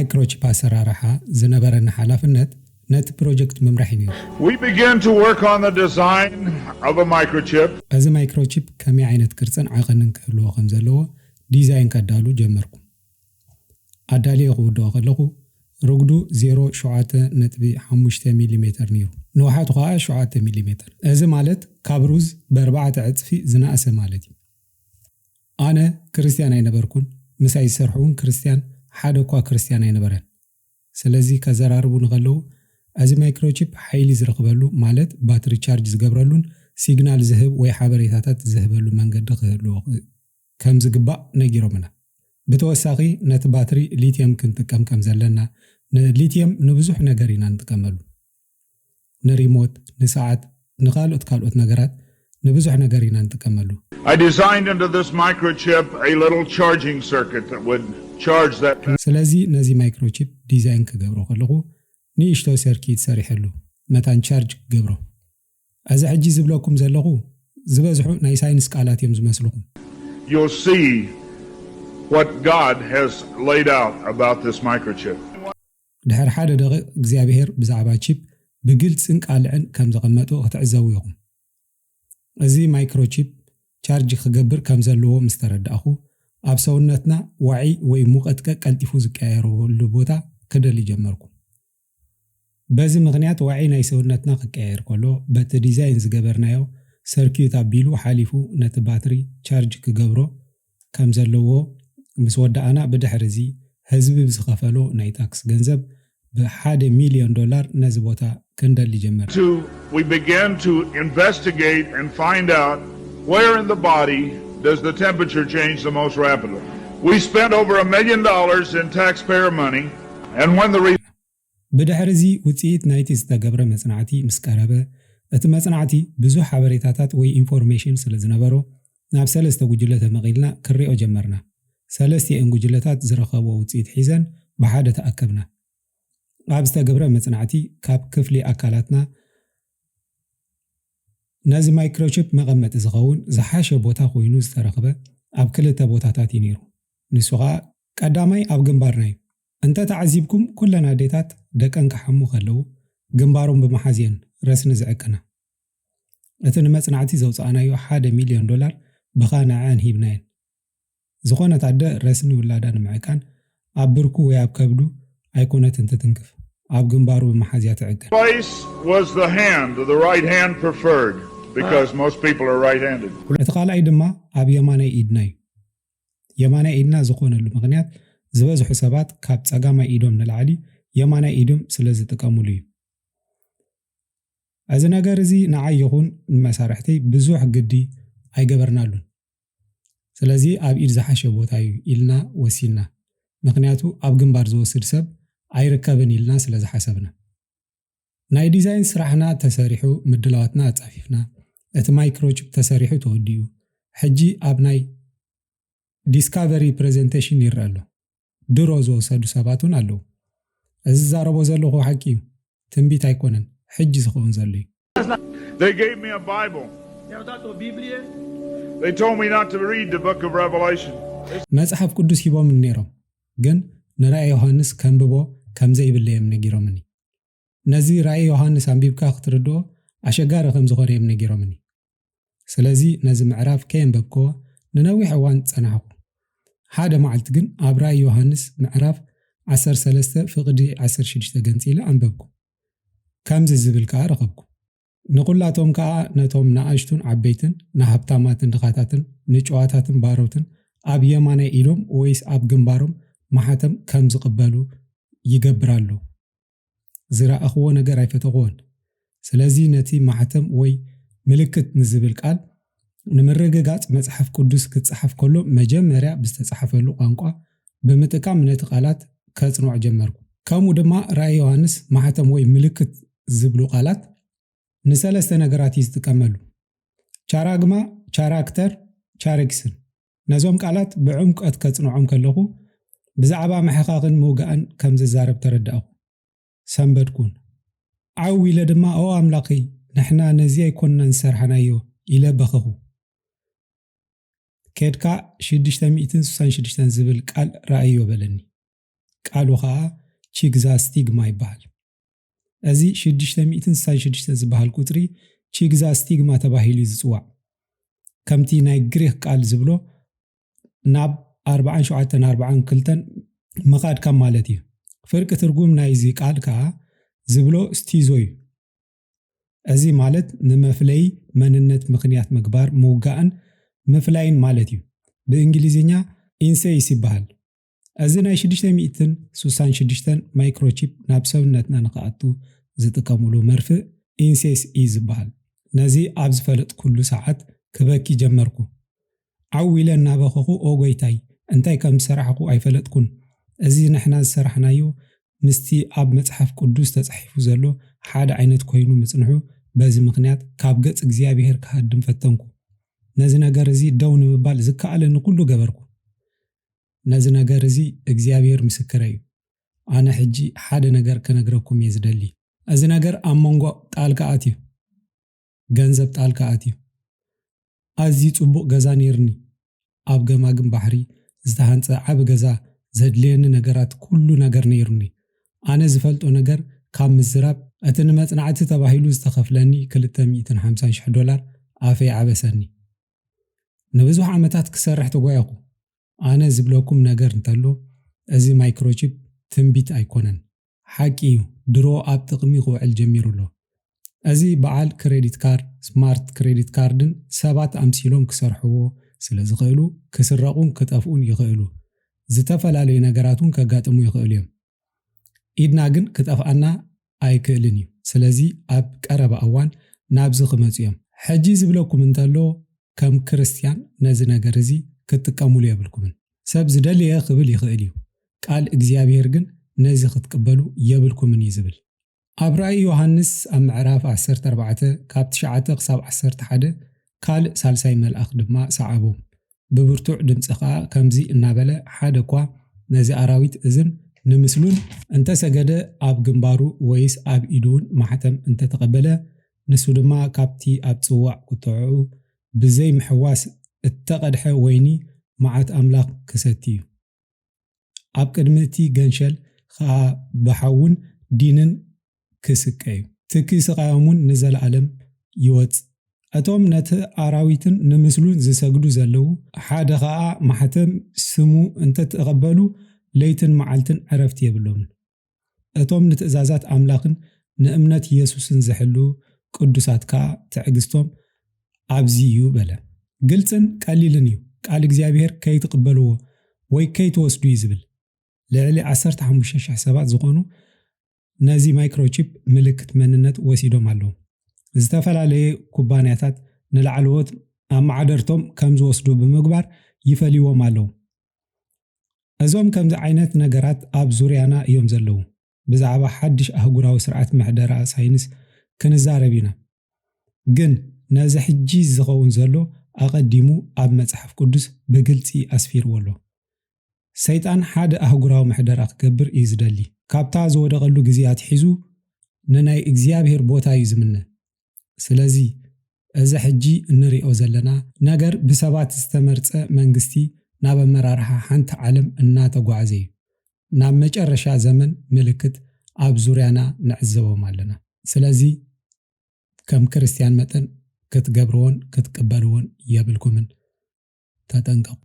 ማይክሮቺፕ ኣሰራርሓ ዝነበረና ሓላፍነት ነቲ ፕሮጀክት ምምራሕ እዩ ነይሩ። We began to work on the design of a microchip. እዚ ማይክሮቺፕ ከመይ ዓይነት ቅርጽን ዓቐንን ክህልዎ ከም ዘለዎ ዲዛይን ከዳሉ ጀመርኩ። ኣዳልየ ክውድኦ ከለኹ ርጉዱ ዜሮ ሸውዓተ ነጥቢ ሓሙሽተ ሚሊሜተር ነይሩ፣ ንውሓቱ ኸዓ ሸውዓተ ሚሊሜተር። እዚ ማለት ካብ ሩዝ ብኣርባዕተ ዕጽፊ ዝነኣሰ ማለት እዩ። ኣነ ክርስትያን ኣይነበርኩን፣ ምሳይ ዝሰርሑ እውን ክርስትያን ሓደ እኳ ክርስትያን ኣይነበረን። ስለዚ ከዘራርቡ ንኸለዉ እዚ ማይክሮቺፕ ሓይሊ ዝረኽበሉ ማለት ባትሪ ቻርጅ ዝገብረሉን ሲግናል ዝህብ ወይ ሓበሬታታት ዝህበሉ መንገዲ ክህልዎ ከም ዝግባእ ነጊሮምና። ብተወሳኺ ነቲ ባትሪ ሊትየም ክንጥቀም ከም ዘለና፣ ንሊትየም ንብዙሕ ነገር ኢና ንጥቀመሉ፣ ንሪሞት፣ ንሰዓት፣ ንኻልኦት ካልኦት ነገራት ንብዙሕ ነገር ኢና ንጥቀመሉ። I designed into this microchip a little charging circuit that would charge that. ስለዚ ነዚ ማይክሮቺፕ ዲዛይን ክገብሮ ከለኹ ንእሽቶ ሰርኪት ሰሪሐሉ መታን ቻርጅ ክገብሮ። እዚ ሕጂ ዝብለኩም ዘለኹ ዝበዝሑ ናይ ሳይንስ ቃላት እዮም ዝመስልኹም። You'll see what God has laid out about this microchip. ድሕሪ ሓደ ደቂቕ እግዚኣብሔር ብዛዕባ ቺፕ ብግልጽን ቃልዕን ከም ዘቐመጡ ክትዕዘቡ ኢኹም። እዚ ማይክሮቺፕ ቻርጅ ክገብር ከም ዘለዎ ምስ ተረዳእኹ ኣብ ሰውነትና ዋዒ ወይ ሙቐት ቀልጢፉ ዝቀያየረሉ ቦታ ክደሊ ጀመርኩ። በዚ ምኽንያት ዋዒ ናይ ሰውነትና ክቀያየር ከሎ በቲ ዲዛይን ዝገበርናዮ ሰርኪዩት ኣቢሉ ሓሊፉ ነቲ ባትሪ ቻርጅ ክገብሮ ከም ዘለዎ ምስ ወዳእና ብድሕሪ እዚ ህዝቢ ብዝኸፈሎ ናይ ታክስ ገንዘብ ብሓደ ሚልዮን ዶላር ነዚ ቦታ ክንደሊ ጀመር። To, we began to investigate and find out where in the body does the temperature change the most rapidly. We spent over a million dollars in taxpayer money, and when the re- ብድሕሪ እዚ ውፅኢት ናይቲ ዝተገብረ መፅናዕቲ ምስ ቀረበ እቲ መፅናዕቲ ብዙሕ ሓበሬታታት ወይ ኢንፎርሜሽን ስለ ዝነበሮ ናብ ሰለስተ ጉጅለ ተመቒልና ክንሪኦ ጀመርና። ሰለስቲኤን ጉጅለታት ዝረኸቦ ውፅኢት ሒዘን ብሓደ ተኣከብና። ኣብ ዝተገብረ መፅናዕቲ ካብ ክፍሊ ኣካላትና ነዚ ማይክሮቺፕ መቐመጢ ዝኸውን ዝሓሸ ቦታ ኮይኑ ዝተረኽበ ኣብ ክልተ ቦታታት እዩ ነይሩ። ንሱ ኸዓ ቀዳማይ ኣብ ግንባርና እዩ። እንተ ተዓዚብኩም ኩለን ኣዴታት ደቀን ክሓሙ ከለዉ ግንባሮም ብምሓዝ እየን ረስኒ ዝዕቅና። እቲ ንመጽናዕቲ ዘውጻእናዮ ሓደ ሚልዮን ዶላር ብኻ ንዐን ሂብናየን። ዝኾነት ኣደ ረስኒ ውላዳ ንምዕቃን ኣብ ብርኩ ወይ ኣብ ከብዱ ኣይኮነትን ትትንክፍ፣ ኣብ ግንባሩ ብምሓዝ እያ ትዕቅን። Place was the hand, the right hand preferred, because most people are right-handed. እቲ ካልኣይ ድማ ኣብ የማናይ ኢድና እዩ። የማናይ ኢድና ዝኾነሉ ምኽንያት ዝበዝሑ ሰባት ካብ ጸጋማይ ኢዶም ንላዕሊ የማናይ ኢዶም ስለ ዝጥቀሙሉ እዩ። እዚ ነገር እዚ ንዓይ ይኹን ንመሳርሕተይ ብዙሕ ግዲ ኣይገበርናሉን። ስለዚ ኣብ ኢድ ዝሓሸ ቦታ እዩ ኢልና ወሲንና። ምኽንያቱ ኣብ ግንባር ዝወስድ ሰብ ኣይርከብን ኢልና ስለ ዝሓሰብና። ናይ ዲዛይን ስራሕና ተሰሪሑ ምድላዋትና ኣጻፊፍና። እቲ ማይክሮቺፕ ተሰሪሑ ተወዲኡ። ሕጂ ኣብ ናይ ዲስካቨሪ ፕሬዘንቴሽን ይረአ ኣሎ። ድሮ ዝወሰዱ ሰባት እውን ኣለዉ። እዚ ዝዛረቦ ዘለኹ ሓቂ እዩ። ትንቢት ኣይኮነን። ሕጂ ዝኸውን ዘሎ እዩ። They gave me a Bible. Deram dat o Biblie. They told me not to read the book of Revelation. መጽሓፍ ቅዱስ ሂቦምኒ ነይሮም፣ ግን ንራእይ ዮሃንስ ከንብቦ ከም ዘይብለዮም ነጊሮምኒ። ነዚ ራእይ ዮሃንስ ኣንቢብካ ክትርድኦ ኣሸጋሪ ከም ዝኾነ እዮም ነጊሮምኒ። ስለዚ ነዚ ምዕራፍ ከየንበብክዎ ንነዊሕ እዋን ጸናሕኩ። ሓደ መዓልቲ ግን ኣብ ራእይ ዮሃንስ ምዕራፍ ዓሰርተ ሰለስተ ፍቕዲ ዓሰርተ ሽዱሽተ ገንጺለ ኣንበብኩ። ከምዚ ዝብል ከኣ ረኸብኩ። ንኹላቶም ከኣ ነቶም ንኣሽቱን ዓበይትን፣ ንሃብታማትን ድኻታትን፣ ንጭዋታትን ባሮትን ኣብ የማናይ ኢዶም ወይስ ኣብ ግንባሮም ማሕተም ከም ዝቕበሉ ይገብር ኣሎ። ዝረኣኽዎ ነገር ኣይፈተኽዎን። ስለዚ ነቲ ማሕተም ወይ ምልክት ንዝብል ቃል ንምርግጋጽ መጽሓፍ ቅዱስ ክጸሓፍ ከሎ መጀመርያ ብዝተጻሕፈሉ ቋንቋ ብምጥቃም ነቲ ቃላት ከጽንዖ ጀመርኩ። ከምኡ ድማ ራእይ ዮሃንስ ማሕተም ወይ ምልክት ዝብሉ ቃላት ንሰለስተ ነገራት እዩ ዝጥቀመሉ። ቻራግማ፣ ቻራክተር፣ ቻሬክስን። ነዞም ቃላት ብዕምቀት ከጽንዖም ከለኹ ብዛዕባ ምሕኻኽን ምውጋእን ከም ዝዛረብ ተረዳእኹ። ሰንበድኩን። ዓው ኢለ ድማ "ኦ ኣምላኸይ፣ ንሕና ነዚ ኣይኮንናን ዝሰርሓናዮ" ኢለ በኸኹ። "ኬድካ ሽዱሽተ ሚእትን ስሳን ሽዱሽተን ዝብል ቃል ረኣዮ" በለኒ። ቃሉ ከዓ ቺግዛ ስቲግማ ይበሃል። እዚ ሽዱሽተ ሚእትን ስሳን ሽዱሽተ ዝበሃል ቁፅሪ ቺግዛ ስቲግማ ተባሂሉ እዩ ዝፅዋዕ። ከምቲ ናይ ግሪክ ቃል ዝብሎ ናብ ኣርባዓን ሸውዓተን ኣርባዓን ክልተን ምኻድ ካብ ማለት እዩ። ፍርቂ ትርጉም ናይዚ ቃል ከዓ ዝብሎ ስቲዞ እዩ። እዚ ማለት ንመፍለይ መንነት ምኽንያት ምግባር፣ ምውጋእን ምፍላይን ማለት እዩ። ብእንግሊዝኛ ኢንሴይስ ይበሃል። እዚ ናይ ሽዱሽተ ሚእትን ስሳን ሽዱሽተን ማይክሮቺፕ ናብ ሰውነትና ንክኣቱ ዝጥቀሙሉ መርፍእ ኢንሴይስ እዩ ዝበሃል። ነዚ ኣብ ዝፈለጥኩሉ ሰዓት ክበኪ ጀመርኩ። ዓው ኢለ እናበኸኹ፣ "ኦ ጎይታይ፣ እንታይ ከም ዝሰራሕኹ ኣይፈለጥኩን። እዚ ንሕና ዝሰራሕናዮ ምስቲ ኣብ መጽሓፍ ቅዱስ ተጻሒፉ ዘሎ ሓደ ዓይነት ኮይኑ ምጽንሑ፣ በዚ ምኽንያት ካብ ገጽ እግዚኣብሔር ክሃድም ፈተንኩ። ነዚ ነገር እዚ ደው ንምባል ዝከኣለኒ ኩሉ ገበርኩ። ነዚ ነገር እዚ እግዚኣብሔር ምስክረይ እዩ። ኣነ ሕጂ ሓደ ነገር ክነግረኩም እየ ዝደሊ። እዚ ነገር ኣብ መንጎ ጣልቃ ኣትዩ፣ ገንዘብ ጣልቃ ኣትዩ። ኣዝዩ ጽቡቕ ገዛ ነይሩኒ። ኣብ ገማግም ባሕሪ ዝተሃንጸ ዓቢ ገዛ፣ ዘድልየኒ ነገራት፣ ኩሉ ነገር ነይሩኒ። ኣነ ዝፈልጦ ነገር ካብ ምዝራብ፣ እቲ ንመጽናዕቲ ተባሂሉ ዝተኸፍለኒ ክልተ ሚእትን ሓምሳን ሽሕ ዶላር ኣፈይ ዓበሰኒ። ንብዙሕ ዓመታት ክሰርሕ ተጓየኹ። ኣነ ዝብለኩም ነገር እንተሎ፣ እዚ ማይክሮቺፕ ትንቢት ኣይኮነን። ሓቂ እዩ፣ ድሮ ኣብ ጥቕሚ ክውዕል ጀሚሩ ኣሎ። እዚ በዓል ክሬዲት ካርድ፣ ስማርት ክሬዲት ካርድን ሰባት ኣምሲሎም ክሰርሕዎ ስለ ዝኽእሉ፣ ክስረቑን ክጠፍኡን ይኽእሉ። ዝተፈላለዩ ነገራት እውን ከጋጥሙ ይኽእሉ እዮም። ኢድና ግን ክጠፍኣና ኣይክእልን እዩ። ስለዚ ኣብ ቀረባ እዋን ናብዚ ክመጹ እዮም። ሕጂ ዝብለኩም እንተሎ፣ ከም ክርስትያን ነዚ ነገር እዚ ክትጥቀሙሉ የብልኩምን። ሰብ ዝደለየ ክብል ይኽእል እዩ። ቃል እግዚኣብሔር ግን ነዚ ክትቅበሉ የብልኩምን እዩ ዝብል። ኣብ ራእይ ዮሃንስ ኣብ ምዕራፍ ዓሰርተ ኣርባዕተ ካብ ትሽዓተ ክሳብ ዓሰርተ ሓደ ካልእ ሳልሳይ መልኣኽ ድማ ሰዓቦም። ብብርቱዕ ድምፂ ኸዓ ከምዚ እናበለ፣ ሓደ እኳ ነዚ ኣራዊት እዝን ንምስሉን እንተሰገደ፣ ኣብ ግንባሩ ወይስ ኣብ ኢዱ እውን ማሕተም እንተተቐበለ፣ ንሱ ድማ ካብቲ ኣብ ጽዋዕ ቁጥዕኡ ብዘይ ምሕዋስ እተቐድሐ ወይኒ መዓት ኣምላኽ ክሰቲ እዩ። ኣብ ቅድሚ እቲ ገንሸል ኸኣ ብሓውን ዲንን ክስቀ እዩ። ትኪ ስቓዮም እውን ንዘለኣለም ይወጽእ። እቶም ነቲ ኣራዊትን ንምስሉን ዝሰግዱ ዘለዉ፣ ሓደ ኸኣ ማሕተም ስሙ እንተተቐበሉ፣ ለይትን መዓልትን ዕረፍቲ የብሎምን። እቶም ንትእዛዛት ኣምላኽን ንእምነት የሱስን ዝሕልዉ ቅዱሳት ከኣ ትዕግስቶም ኣብዚ እዩ በለ። ግልጽን ቀሊልን እዩ። ቃል እግዚኣብሔር ከይትቕበልዎ ወይ ከይትወስዱ እዩ ዝብል። ልዕሊ ዓሰርተ ሓሙሽተ ሽሕ ሰባት ዝኾኑ ነዚ ማይክሮቺፕ ምልክት መንነት ወሲዶም ኣለዉ። ዝተፈላለየ ኩባንያታት ንላዕለዎት ኣመዓደርቶም ከም ዝወስዱ ብምግባር ይፈልይዎም ኣለዉ። እዞም ከምዚ ዓይነት ነገራት ኣብ ዙርያና እዮም ዘለዉ። ብዛዕባ ሓድሽ ኣህጉራዊ ስርዓት ምሕደራ ሳይንስ ክንዛረብ ኢና። ግን ነዚ ሕጂ ዝኸውን ዘሎ ኣቐዲሙ ኣብ መጽሓፍ ቅዱስ ብግልጺ ኣስፊርዎ ኣሎ። ሰይጣን ሓደ ኣህጉራዊ ምሕደራ ክገብር እዩ ዝደሊ። ካብታ ዝወደቐሉ ግዜ ኣትሒዙ ንናይ እግዚኣብሔር ቦታ እዩ ዝምነ። ስለዚ እዚ ሕጂ እንሪኦ ዘለና ነገር ብሰባት ዝተመርጸ መንግስቲ ናብ ኣመራርሓ ሓንቲ ዓለም እናተጓዕዘ እዩ። ናብ መጨረሻ ዘመን ምልክት ኣብ ዙርያና ንዕዘቦም ኣለና። ስለዚ ከም ክርስትያን መጠን ክትገብርዎን ክትቅበልዎን የብልኩምን። ተጠንቀቑ።